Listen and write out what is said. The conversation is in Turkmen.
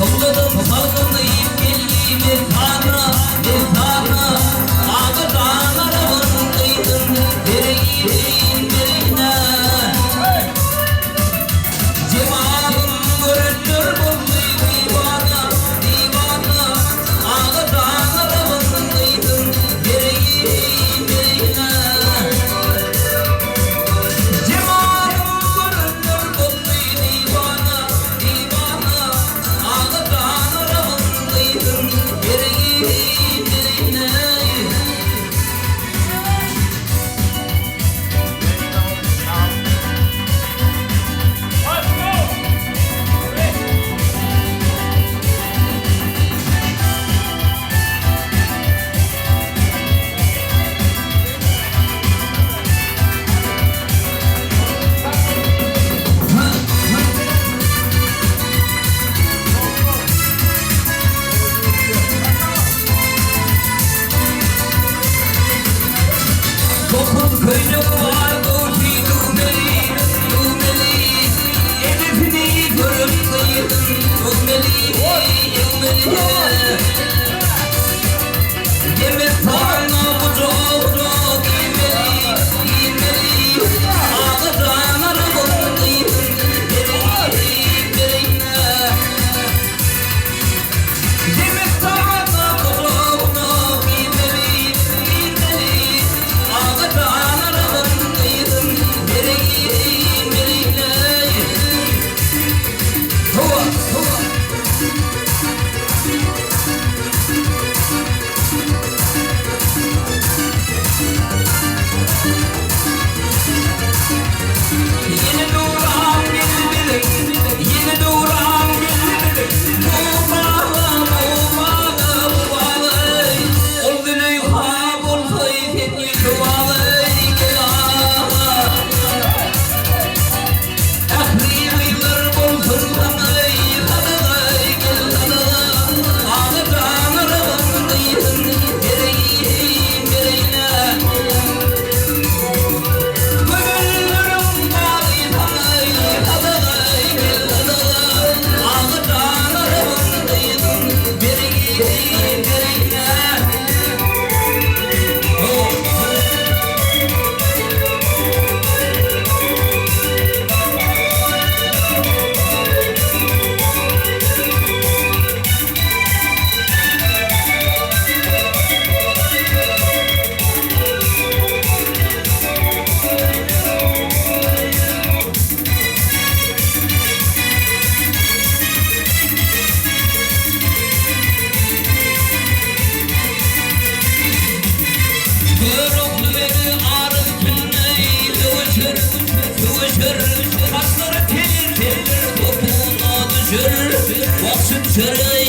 Topladyp halkyny geldi messana, messana, Aga jan arabyn gyzyn bereýin, bereýin-ä. Jemalyn görenler boldy diwana, diwana, Aga jan arabyn gyzyn bereýin, bereýin-ä. Jemalyn görenler boldy diwana, diwana, Aga jan arabyn gyzyn bereýin, bereýin-ä. Topuz köýnek bar gowşy düwmeli, düwmeli, Enesini görüp gyzyň öwmeli, öwmeli. Demek saňa gujagyna girmeli, girmeli, Aga jan arabyn gyzyň bereýin, bereýin-ä. Demek saňa gujagyna girmeli, girmeli, Aga jan arabyn gyzyň bereýin, bereýin-ä. Hawa, hawa. Ýene döwran geldi biziň, Ýene döwran geldi biziň. Bu baga, bu baga, bu baga eý. Ol Züleýha bolsaý, sen Ýusup aga eý, gel aga. Ähli gyzlar bolsun saňa eý, sadaga eý, gel sadaga. Aga jan arabam gyzyn bereýin, bereýin-ä. Gözelleriň bary saňa eý, sadaga eý, gel sadaga. Aga jan arabam gyzyn bereýin, bereýin-ä. Görogly beg ar üstünde söweşer, söweşer, Saçlary tel-tel topugyna düşer, Wagşy düşer.